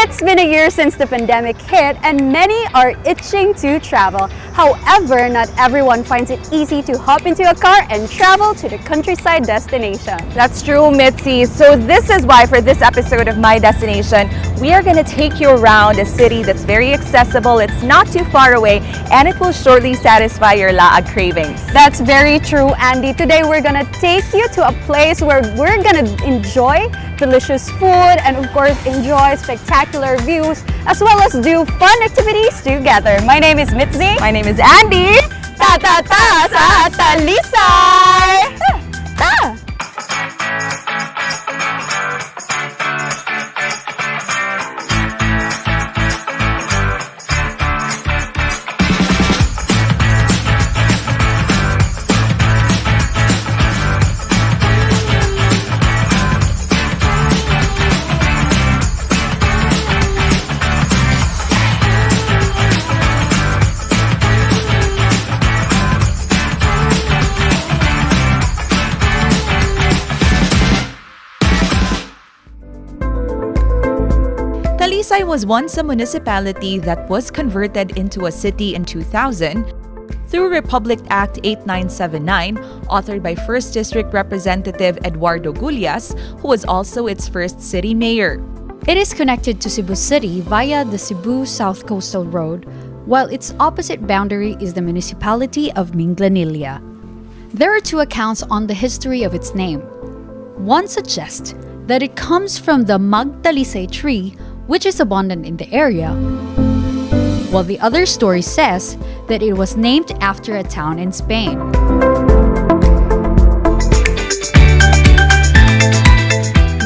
It's been a year since the pandemic hit, and many are itching to travel. However, not everyone finds it easy to hop into a car and travel to the countryside destination. That's true, Mitzi. So this is why for this episode of My Destination, we are going to take you around a city that's very accessible, it's not too far away, and it will surely satisfy your laag cravings. That's very true, Andy. Today we're gonna take you to a place where we're gonna enjoy delicious food and, of course, enjoy spectacular views as well as do fun activities together. My name is Mitzi. My name is Andy. Ta ta ta sa Talisay! Ta! Ta! Talisay was once a municipality that was converted into a city in 2000 through Republic Act 8979, authored by 1st District Representative Eduardo Gullas, who was also its first city mayor. It is connected to Cebu City via the Cebu South Coastal Road, while its opposite boundary is the municipality of Minglanilla. There are two accounts on the history of its name. One suggests that it comes from the Magtalisay tree, which is abundant in the area, while the other story says that it was named after a town in Spain.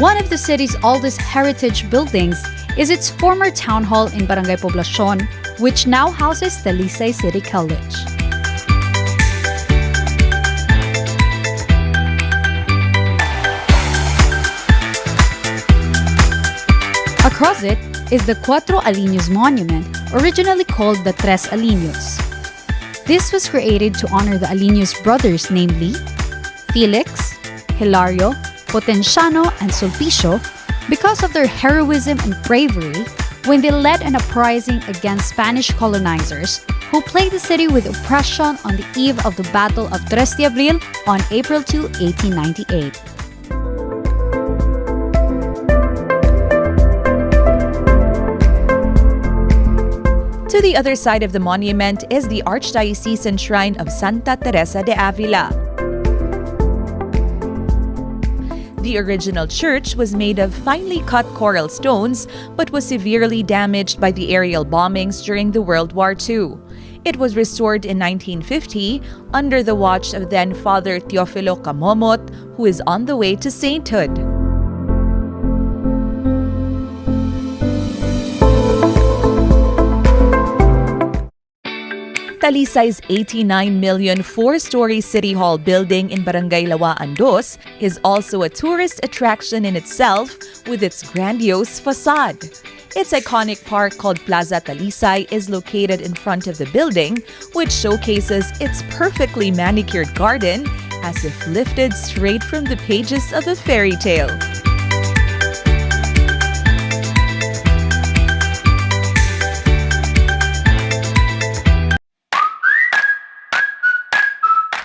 One of the city's oldest heritage buildings is its former town hall in Barangay Poblacion, which now houses Talisay City College. Across it is the Cuatro Aliños Monument, originally called the Tres Aliños. This was created to honor the Aliños brothers, namely Felix, Hilario, Potenciano, and Sulpicio, because of their heroism and bravery when they led an uprising against Spanish colonizers who plagued the city with oppression on the eve of the Battle of Tres de Abril on April 2, 1898. To the other side of the monument is the Archdiocesan Shrine of Santa Teresa de Avila. The original church was made of finely cut coral stones but was severely damaged by the aerial bombings during the World War II. It was restored in 1950 under the watch of then Father Teofilo Camomot, who is on the way to sainthood. Talisay's 89 million four-story City Hall building in Barangay Lawaan Dos is also a tourist attraction in itself with its grandiose facade. Its iconic park called Plaza Talisay is located in front of the building, which showcases its perfectly manicured garden as if lifted straight from the pages of a fairy tale.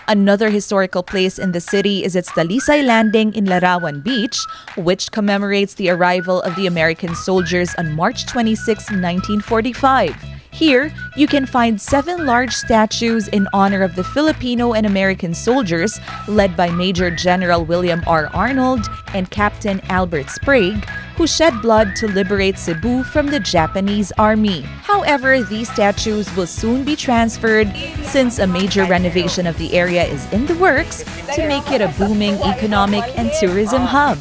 Another historical place in the city is its Talisay Landing in Larawan Beach, which commemorates the arrival of the American soldiers on March 26, 1945. Here, you can find seven large statues in honor of the Filipino and American soldiers led by Major General William R. Arnold and Captain Albert Sprague, who shed blood to liberate Cebu from the Japanese army. However, these statues will soon be transferred since a major renovation of the area is in the works to make it a booming economic and tourism hub.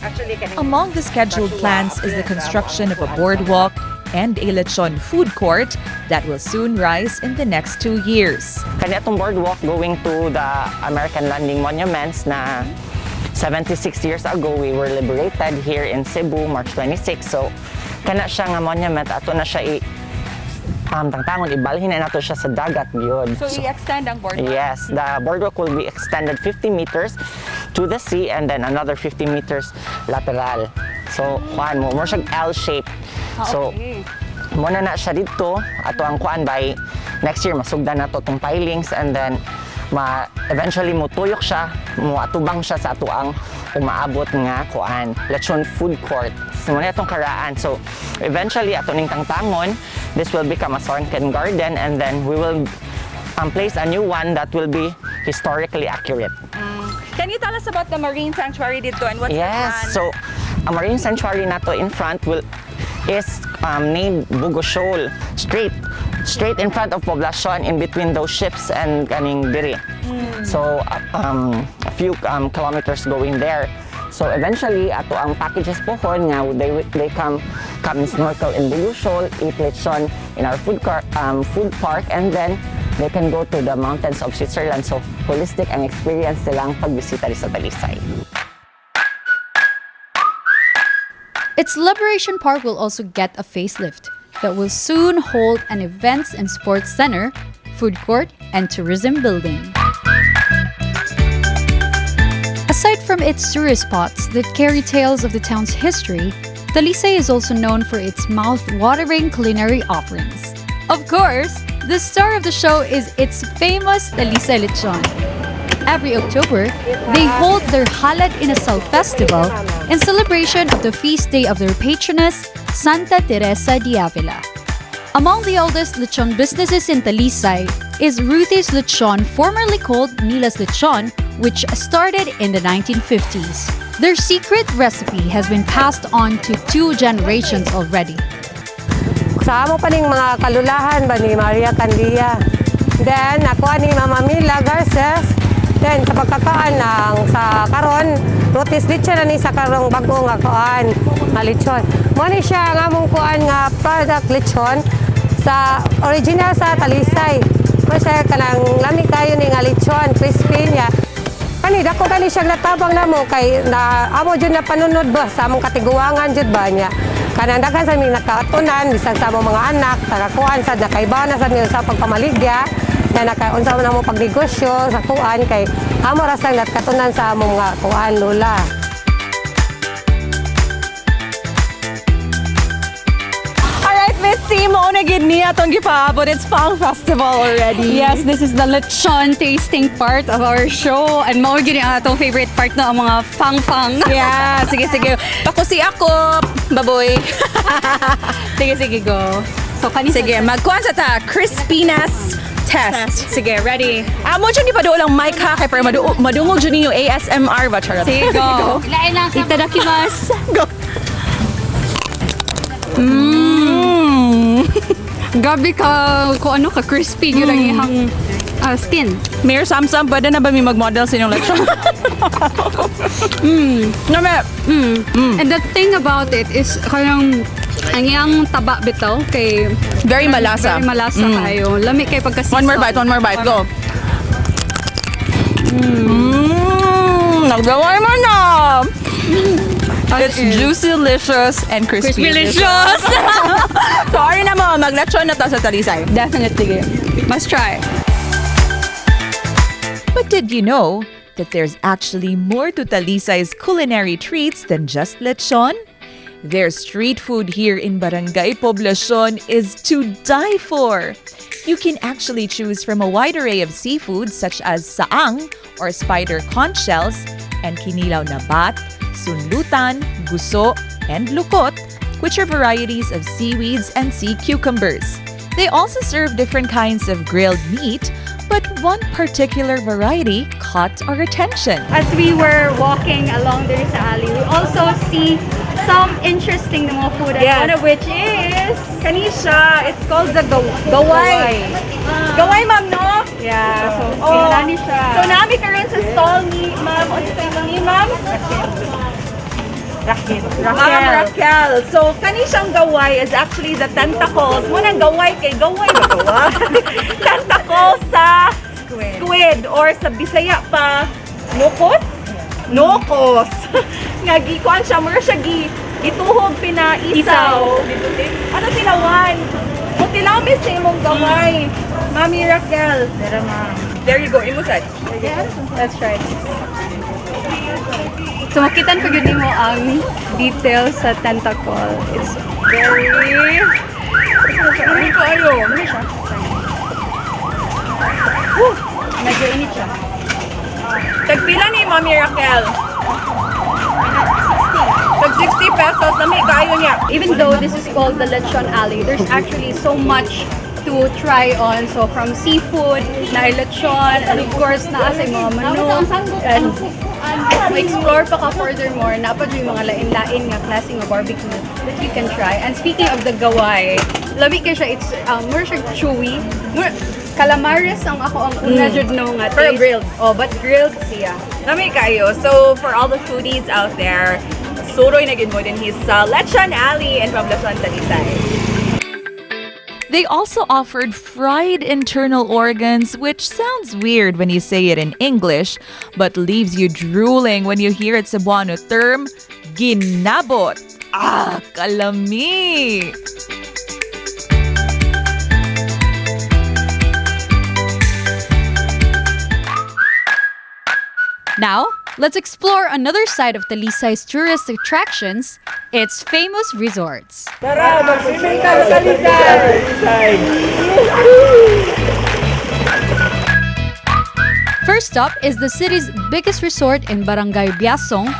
Among the scheduled plans is the construction of a boardwalk and a lechon food court that will soon rise in the next 2 years. Kani atong boardwalk going to the American Landing Monuments na 76 years ago we were liberated here in Cebu, March 26. So kana siya nga monument ato na siya i tangtangon ibalhin na nato siya sa dagat gyud. So, i-extend ang boardwalk? Yes, the boardwalk will be extended 50 meters to the sea and then another 50 meters lateral. So kuan mo, more siya L shape. So mo na siya dito ato ang kuan by next year masugdan na to tong pilings and then ma eventually mutuyok siya, moatubang siya sa ato ang umaabot nga kuan lechon food court. So mo na itong karaan. So eventually ato ning tangtangon, this will become a sunken garden and then we will place a new one that will be historically accurate. Can you tell us about the marine sanctuary dito and what's the plan? Yes. So, ang marine sanctuary nato in front will is named Bugo Shoal. Straight in front of Poblacion, in between those ships and kaning diri. So, a few kilometers going there. So eventually, ato ang packages pohon nga they come and snorkel in Bugo Shoal, eat lechon in our food park, and then they can go to the mountains of Switzerland. So holistic ang experience nilang pagbisita sa Talisay. Its Liberation Park will also get a facelift that will soon hold an events and sports center, food court, and tourism building. Aside from its tourist spots that carry tales of the town's history, Talisay is also known for its mouth-watering culinary offerings. Of course, the star of the show is its famous Talisay lechon. Every October, they hold their Halad Inasal Festival in celebration of the feast day of their patroness, Santa Teresa de Avila. Among the oldest lechon businesses in Talisay is Ruthie's Lechon, formerly called Mila's Lechon, which started in the 1950s. Their secret recipe has been passed on to two generations already. Sa amo pa ning mga kalulahan ba ni Maria Candia. Then ako ni Mama Mila Garces. Then sa pagkakaan ng sa karon Ruthie's Lechon na ni sa karong bago nga kuan nga lechon. Mo ni siya ang among kuan nga product lechon sa original sa Talisay. Mo siya kanang lami kayo ni nga lechon, crispy niya. Kani dako kani siyang natabang namo kay na amo jud na panunod ba sa among katiguangan jud ba niya. Kanang daghan sa aming nakatunan bisan sa among mga anak, tagakuan sad nakaibaw na sad mi sa pagpamaligya na nakaunsa man amo pagnegosyo sa kuan kay amo ra sang nakatunan sa among mga kuan lola. Alright, Mitzi, mao na gid niya atong gipaabot. It's Fang Festival already. Yes, this is the lechon tasting part of our show. And mao gyud ang atong favorite part na ang mga fang-fang. Yeah, sige, sige. Pakusi ako, baboy. Sige, sige, go. So, kani Sige, magkuhan sa ta. Crispiness test. Sige, ready. Amo dyan ipaduol ang mic ha, kay para madungog dyan ninyo ASMR ba, charot. Sige, go. Itadakimasu. Go. Gabi ka, kung ano ka, crispy yun ang iyang skin. Mayor Samsam, pwede na ba may mag-model sa inyong lechon? Name, And the thing about it is, kanang ang iyang taba bitaw kay very malasa. Very malasa kayo. Lami kay pagka One more bite, one more bite. Go. Nagdaway mo na! It's juicy-licious and crispy. Crispy-licious! Sorry na mo, mag-lechon na to sa Talisay. Definitely. Must try. But did you know that there's actually more to Talisay's culinary treats than just lechon? Their street food here in Barangay Poblacion is to die for. You can actually choose from a wide array of seafood such as saang or spider conch shells and kinilaw na bat, sunlutan, guso, and lukot, which are varieties of seaweeds and sea cucumbers. They also serve different kinds of grilled meat, but one particular variety caught our attention. As we were walking along there sa alley, we also see some interesting na mga food. And one of which is Kanisha, it's called the gaway. Gaway, ma'am, no? Yeah, so Oh. oh. siya. So, nami karon sa stall ni ma'am. Unsa ni ma'am? Raquel. Ma'am Raquel. So, kani siyang gaway is actually the tentacles. Mo nang gaway kay gaway ba gaway? Tentacles sa squid or sa Bisaya pa, nukos? Nukos. Nga gikuan siya, mura siya gituhog pinaisaw. Ano tilawan? Kung tilaw mi sa imong gaway. Mami Raquel. There you go, imo sad. That's right. So makita pa gyud nimo ang details sa tentacle. It's very. Ano kaayo? Ano siya? Woo! Medyo init siya. Tagpila ni Mami Raquel? Tag 60 pesos, lami kaayo niya. Even though this is called the Lechon Alley, there's actually so much to try on. So from seafood, na lechon, and of course, naa sa mga manok. And ma-explore pa ka furthermore, naa pa yung mga lain-lain nga klase nga barbecue that you can try. And speaking of the gaway, lami kay siya, it's more siya chewy. More, calamares ang ako ang una jud no nga Pero taste. Grilled. Oh, but grilled siya. Lami kaayo. So, for all the foodies out there, suroy na gid mo dinhi sa Lechon Alley in Poblacion, Talisay. They also offered fried internal organs, which sounds weird when you say it in English, but leaves you drooling when you hear its Cebuano term, ginabot. Ah, kalami! Now, let's explore another side of Talisay's tourist attractions, its famous resorts. Tara, mag-swimming ka sa Talisay! First up is the city's biggest resort in Barangay Biasong,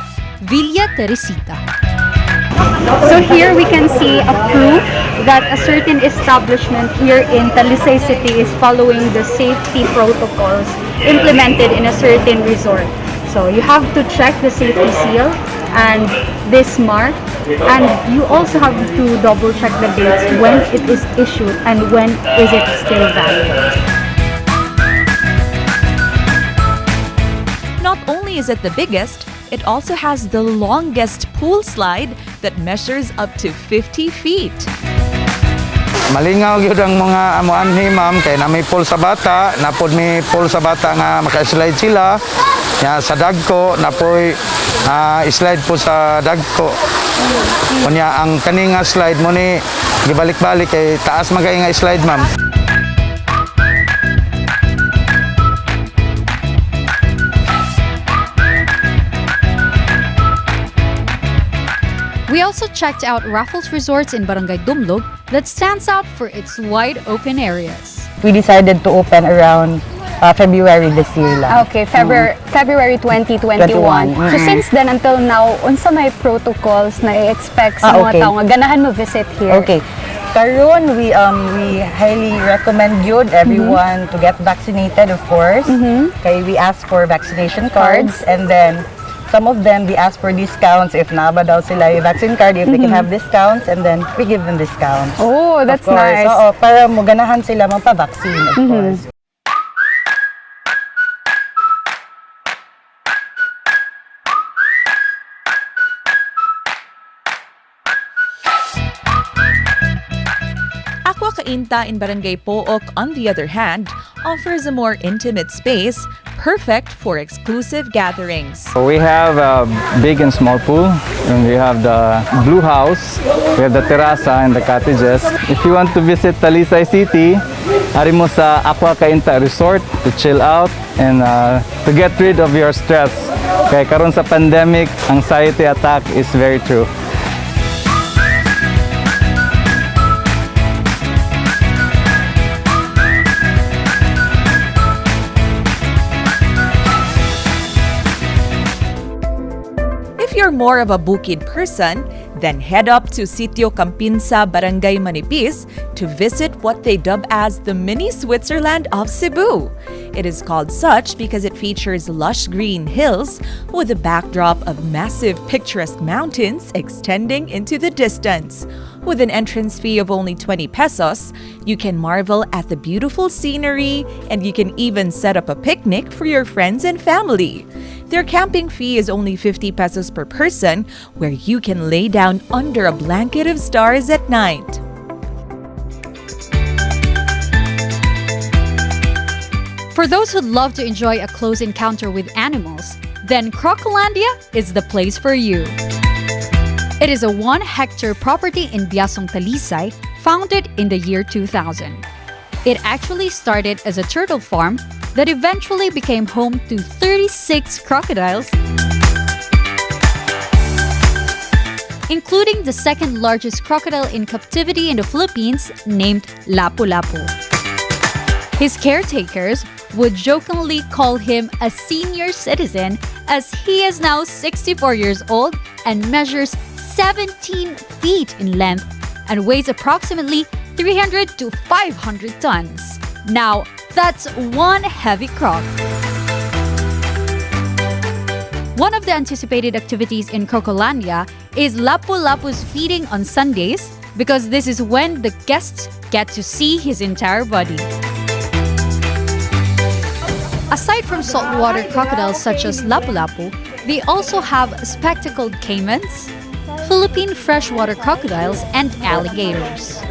Villa Teresita. So here we can see a proof that a certain establishment here in Talisay City is following the safety protocols implemented in a certain resort. So you have to check the safety seal and this mark, and you also have to double check the dates when it is issued and when is it still valid. Not only is it the biggest, it also has the longest pool slide that measures up to 50 feet. Malingaw gyud ang mga amuan ni, ma'am, kay na may pool sa bata, napod may pool sa bata nga maka-slide sila. Ya sa dagko napoy slide po sa dagko. Unya ang kani nga slide mo ni gibalik-balik kay taas man kay nga slide, ma'am. We also checked out Raffles Resorts in Barangay Dumlog that stands out for its wide open areas. We decided to open around February this year lang. Okay, February 2021. 21, So since then until now, unsa may protocols na i-expect sa mga tao nga ganahan mo visit here? Okay. Karon we highly recommend yun everyone to get vaccinated, of course. Kay we ask for vaccination cards, and then some of them, they ask for discounts if naa ba daw sila yung vaccine card, if they can have discounts, and then we give them discounts. Oh, that's Of course. nice. Oo, para mo ganahan sila magpa-vaccine, of course. Aqua Cainta in Barangay Pooc, on the other hand, offers a more intimate space, perfect for exclusive gatherings. We have a big and small pool, and we have the blue house, we have the terraza and the cottages. If you want to visit Talisay City, ari mo sa Aqua Cainta Resort to chill out and to get rid of your stress. Kay karon sa pandemic, anxiety attack is very true. If you're more of a bukid person, then head up to Sitio Campinsa, Barangay Manipis to visit what they dub as the mini Switzerland of Cebu. It is called such because it features lush green hills with a backdrop of massive picturesque mountains extending into the distance. With an entrance fee of only 20 pesos, you can marvel at the beautiful scenery, and you can even set up a picnic for your friends and family. Their camping fee is only 50 pesos per person, where you can lay down under a blanket of stars at night. For those who'd love to enjoy a close encounter with animals, then Crocolandia is the place for you. It is a 1-hectare property in Biasong Talisay, founded in the year 2000. It actually started as a turtle farm that eventually became home to 36 crocodiles. including the second largest crocodile in captivity in the Philippines named Lapu-Lapu. His caretakers would jokingly call him a senior citizen, as he is now 64 years old and measures 17 feet in length and weighs approximately 300 to 500 tons. Now, that's one heavy croc. One of the anticipated activities in Crocolandia is Lapu-Lapu's feeding on Sundays, because this is when the guests get to see his entire body. Aside from saltwater crocodiles such as Lapu-Lapu, they also have spectacled caimans, Philippine freshwater crocodiles, and alligators.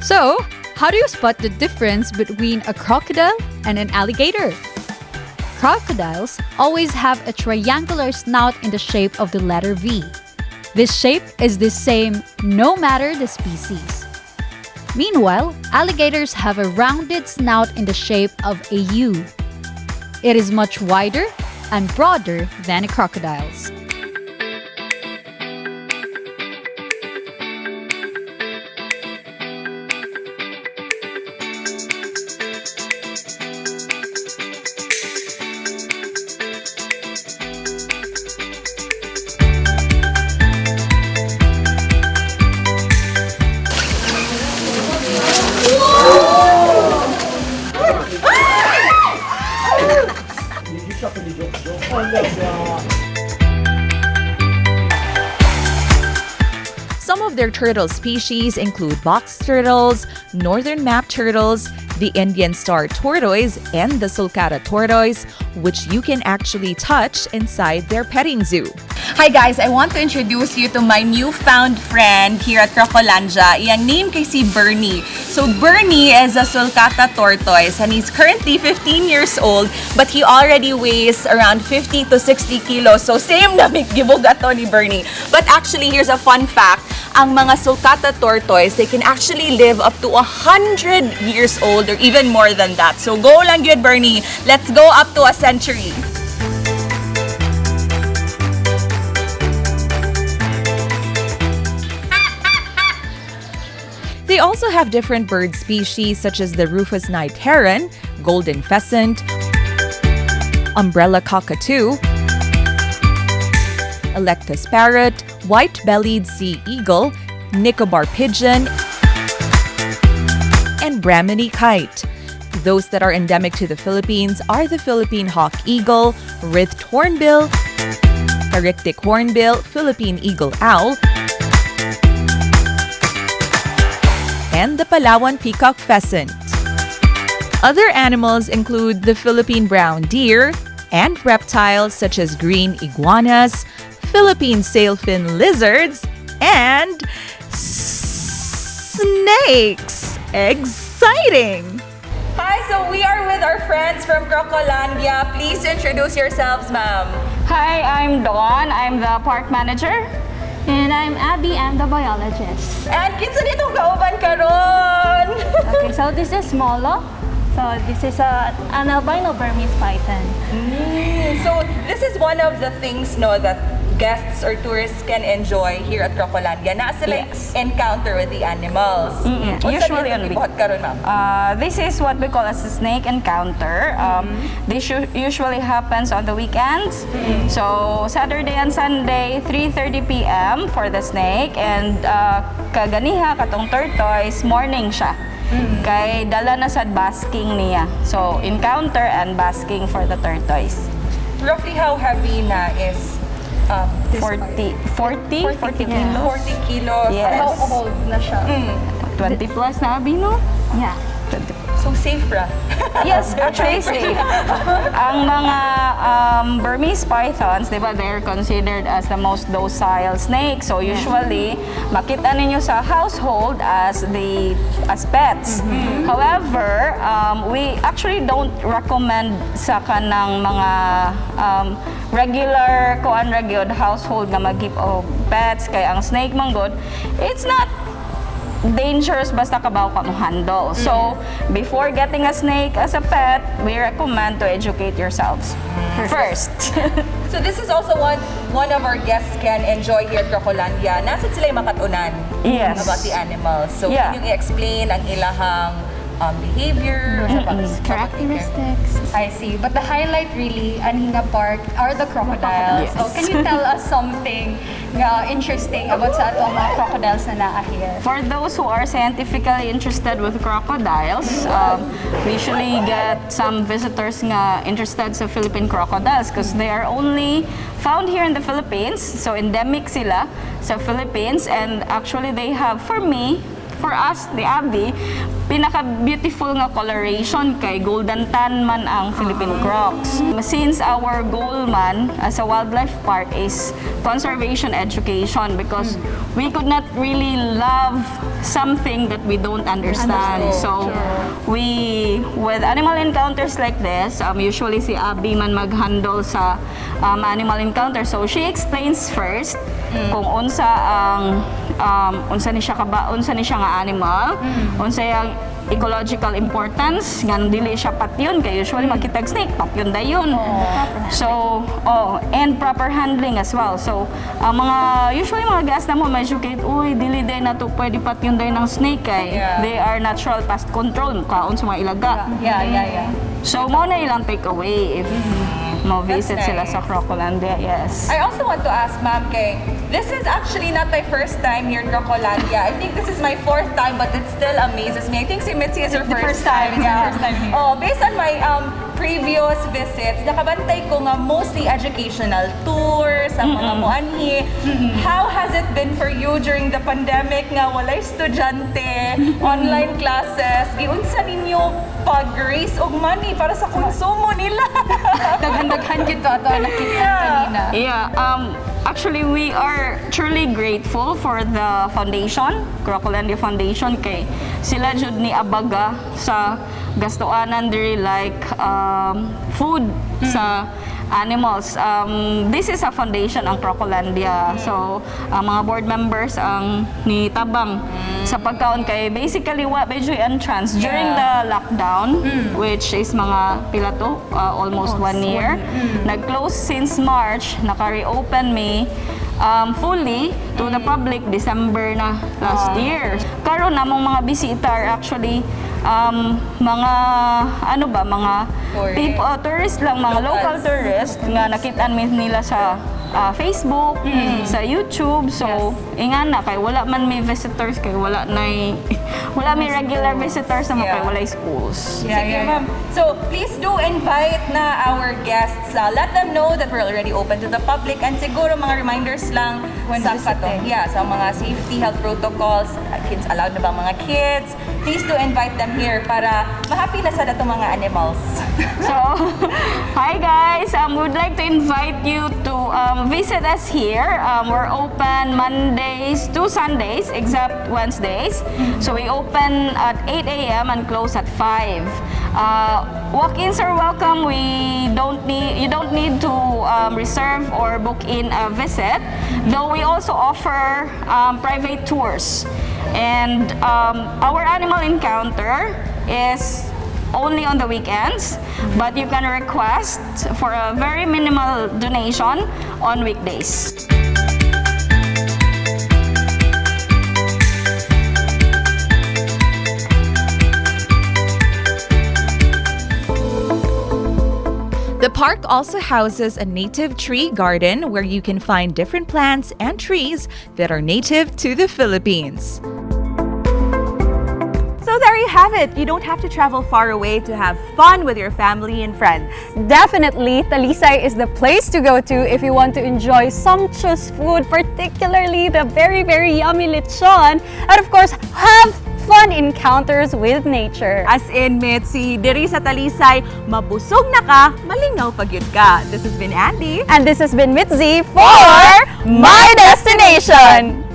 So, how do you spot the difference between a crocodile and an alligator? Crocodiles always have a triangular snout in the shape of the letter V. This shape is the same no matter the species. Meanwhile, alligators have a rounded snout in the shape of a U. It is much wider and broader than a crocodile's. Some of their turtle species include box turtles, northern map turtles, the Indian star tortoise, and the sulcata tortoise, which you can actually touch inside their petting zoo. Hi guys, I want to introduce you to my newfound friend here at Crocolandia. Iyang name kay si Bernie. So Bernie is a sulcata tortoise and he's currently 15 years old, but he already weighs around 50 to 60 kilos. So same na mig gibog ato ni Bernie. But actually, here's a fun fact. Ang mga sulcata tortoise, they can actually live up to 100 years old or even more than that. So go lang gyud, Bernie. Let's go up to a century. They also have different bird species such as the rufous night heron, golden pheasant, umbrella cockatoo, Eclectus parrot, white-bellied sea eagle, Nicobar pigeon, and Brahminy kite. Those that are endemic to the Philippines are the Philippine hawk eagle, wreathed hornbill, Tarictic hornbill, Philippine eagle owl, and the Palawan peacock pheasant. Other animals include the Philippine brown deer and reptiles such as green iguanas, Philippine sailfin lizards, and snakes. Exciting! Hi, so we are with our friends from Crocolandia. Please introduce yourselves, ma'am. Hi, I'm Dawn. I'm the park manager. And I'm Abby, I'm the biologist. And kinsa nitong kauban karon? Okay, so this is Molo. So this is an albino Burmese python. So this is one of the things, no, that guests or tourists can enjoy here at Crocolandia. Naa sila encounter with the animals. Unsa Usually nitong on week- gibuhat karon, ma'am? This is what we call as a snake encounter. This usually happens on the weekends. So Saturday and Sunday, 3:30 p.m. for the snake, and kaganiha katong tortoise, morning siya. Kay dala na sa basking niya. So encounter and basking for the tortoise. Roughly how heavy na is 40, 40, 40 kilos. 40 kilos? Yes. How old na siya? 20 plus na, Abi, no? Yeah. 20. So safe ra. Yes, actually safe. Ang mga Burmese pythons, di ba, they're considered as the most docile snake. So usually, makita ninyo sa household as pets. However, we actually don't recommend sa kanang mga regular kuan ra gyud household nga mag-keep og pets kay ang snake man gud, it's not dangerous basta kabaw ka mo handle. So, before getting a snake as a pet, we recommend to educate yourselves first. So this is also one of our guests can enjoy here at Crocolandia. Naa sad sila makatunan about the animals. So inyong i-explain ang ilahang behavior, sa Characteristics. I see. But the highlight really, ani nga park, are the crocodiles. Yes. So can you tell us something nga interesting about sa atong mga crocodiles na naa here? For those who are scientifically interested with crocodiles, we usually get some visitors nga interested sa Philippine crocodiles because they are only found here in the Philippines. So endemic sila sa Philippines, and actually they have, for me, for us, the Abby, pinaka-beautiful nga coloration kay golden tan man ang Philippine crocs. Since our goal man as a wildlife park is conservation education, because we could not really love something that we don't understand. So we, with animal encounters like this, usually si Abby man mag-handle sa animal encounter. So she explains first kung unsa ang unsa ni siya ka ba, unsa ni siya nga animal, unsa yang ecological importance nga dili siya patyon kay usually makitag snake, patyon dayon. So, oh, and proper handling as well. So ang mga usually mga guests na mo ma-educate, "Uy, dili diay nato pwede patyon dayon ng snake kay they are natural pest control, mukaon sa mga ilaga." So mao na ilang takeaway if mo visit That's sila nice. Sa Crocolandia, yes. I also want to ask, ma'am, kay this is actually not my first time here in Crocolandia. I think this is my fourth time, but it still amazes me. I think si Mitzi is her The first first time. It's my first time here. Oh, based on my previous visits, nakabantay ko nga mostly educational tours, ang mga muanhi. How has it been for you during the pandemic nga walay estudyante, online classes? Giunsa ninyo pag-raise og money para sa konsumo nila? Daghan-daghan gyud to ato nakita kanina. Yeah, actually we are truly grateful for the foundation, Crocolandia Foundation, kay sila jud ni abaga sa gastuanan diri, like food sa animals. This is a foundation ang Crocolandia. So, ang mga board members ang ni tabang sa pagkaon kay basically wa medyo entrance during the lockdown, which is mga pila to, almost one year. Nag-close since March, naka-reopen mi fully to the public December na last year. Karon namong mga bisita are actually mga ano ba, mga Tourist. People, tourist lang, mga local Locals. Tourist nga nakitaan mi nila sa Facebook, sa YouTube. So, ingana kay wala man may visitors kay wala may regular visitors na kay walay schools. Sige, ma'am. So, please do invite na our guests. Let them know that we're already open to the public and siguro mga reminders lang When sa kato. visiting. Yeah, sa mga safety health protocols, kids allowed na ba ang mga kids? Please do invite them here para ma-happy na sa itong mga animals. So, hi guys! We'd like to invite you to visit us here. We're open Mondays to Sundays, except Wednesdays. So we open at 8 a.m. and close at 5. Walk-ins are welcome. We don't need You don't need to reserve or book in a visit. Though we also offer private tours. And our animal encounter is only on the weekends, but you can request for a very minimal donation on weekdays. The park also houses a native tree garden where you can find different plants and trees that are native to the Philippines. So there you have it. You don't have to travel far away to have fun with your family and friends. Definitely, Talisay is the place to go to if you want to enjoy sumptuous food, particularly the very, very yummy lechon, and of course, have fun encounters with nature. As in, Mitzi, diri sa Talisay, mabusog na ka, malingaw pa gyud ka. This has been Andy. And this has been Mitzi for My Destination!